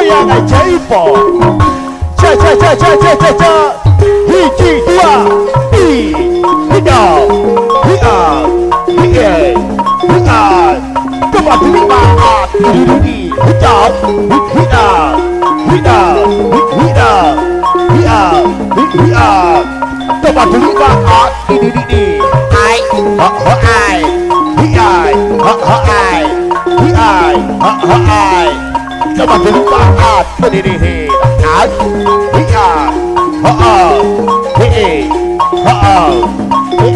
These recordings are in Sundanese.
Goyang ajaib. Ca ca ca ca ca ca ca. Hiji dua i tiga hi a hi e hi a coba lima a di di di hi hi a hi a hi a hi a hi a coba lima a di di di I h h I hi I h h I hi I h h I coba lima a di di di a hi a h a hi e h a hi e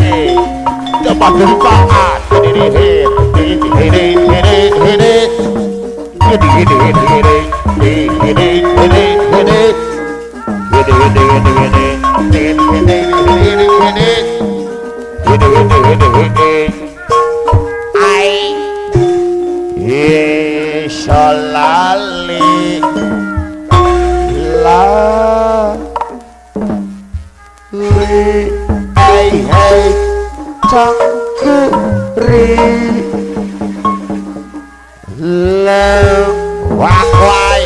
coba lima a di di di di di di di di di di di di di di di di di di I Iso lali la li hey hey cangkeri le wak wai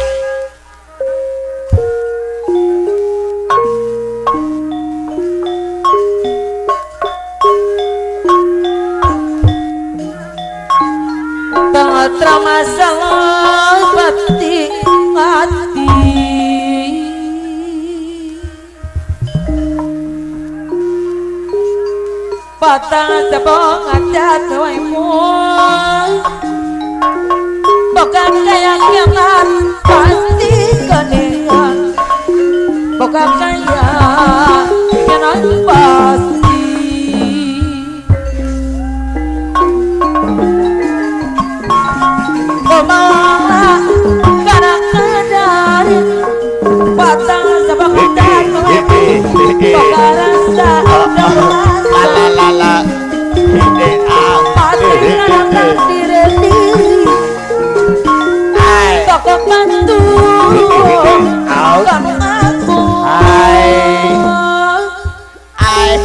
Tantra masalah pati hati Patang tebong ada tuaimu Bukan keyakinan pasti keningan Bukan keyakinan pasti Kumaha karena kedari Patang tebong ada tuaimu Bukan rasa dan la rasa la la la a Pasti karena diri I Toko bantu kamu aku I I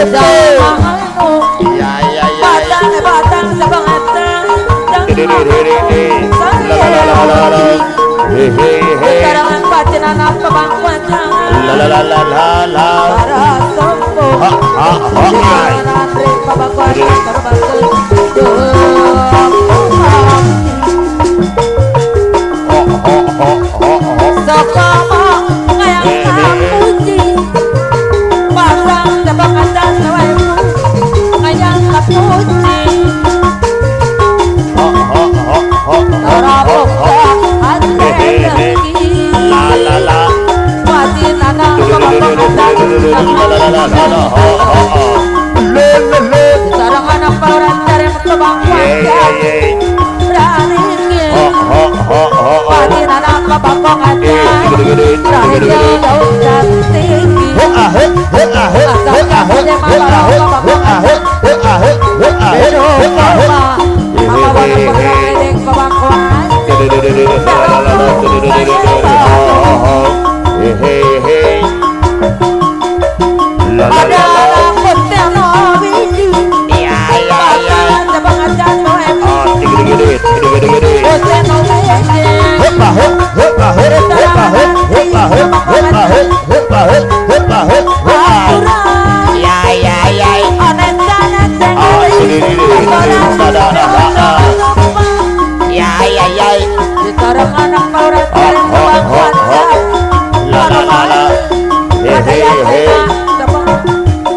Janganmu iya iya iya batang batang sabangatan la la la la la he he he Sekarang pacinan apa bangkuan la la la la la la para sopo ha ha ha I ho ho ho ho ho Sokomo kaya kapuji Pasang tebak atas waimu kaya kapuji ho ho ho ho Ora ho ho buka ate lagi la la la Wati nana kebakong atas la la la la la ho ho ho le le le Sarang anak pauran cari kebang ye ye wajah ye Berani ho ho ho ho ho Wati nana kebakong atas Berani jauh dan tinggi ho ah he ho ah he ho ah he ho ah he ho ah he ho ah he ho ah he ho ah he ho ho he he he la la la la iya iya iya ah tigiri giri tigiri giri hoppa hop hoppa hop hoppa hop hoppa hop hoppa hop hoppa hop hoppa hop hoppa iya iya iya ah tigiri giri da da da ha ha iya iya iya ho ho ho ho la la la la he he he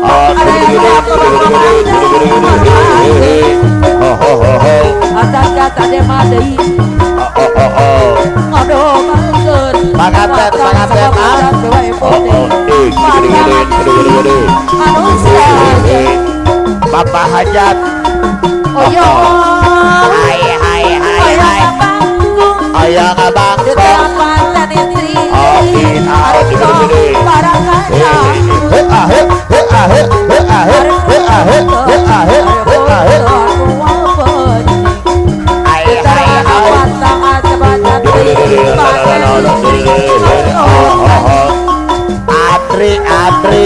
ah tigiri giri tigiri giri tigiri giri he he ho ho ho ho oh oh oh Pangaten pangaten ah oh oh eh tigiri giri tigiri giri he he Bapak Hajat oh oh hai hai hai hai ayang abang oh in ah tigiri giri he he he ah he he ah he he ah he he ah he he ah he he ah he hai hai hai Atri Atri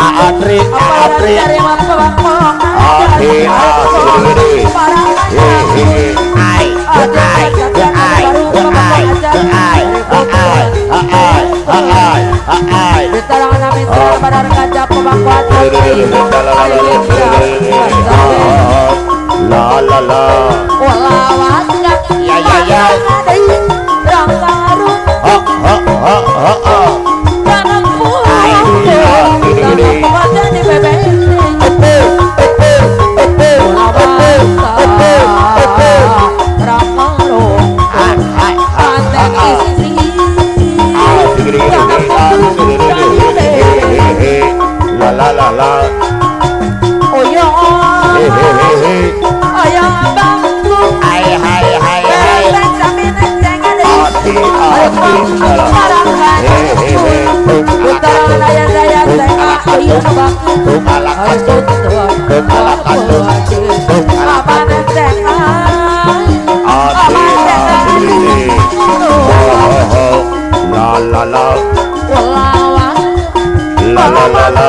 ah Atri A A T A C D E E I I I I I I I I I La la la Ya ya ya Ha ha ha ha ha La la la la He he he he I I I I A T A T He he he A T A C D Ho ho ho La la la La la la la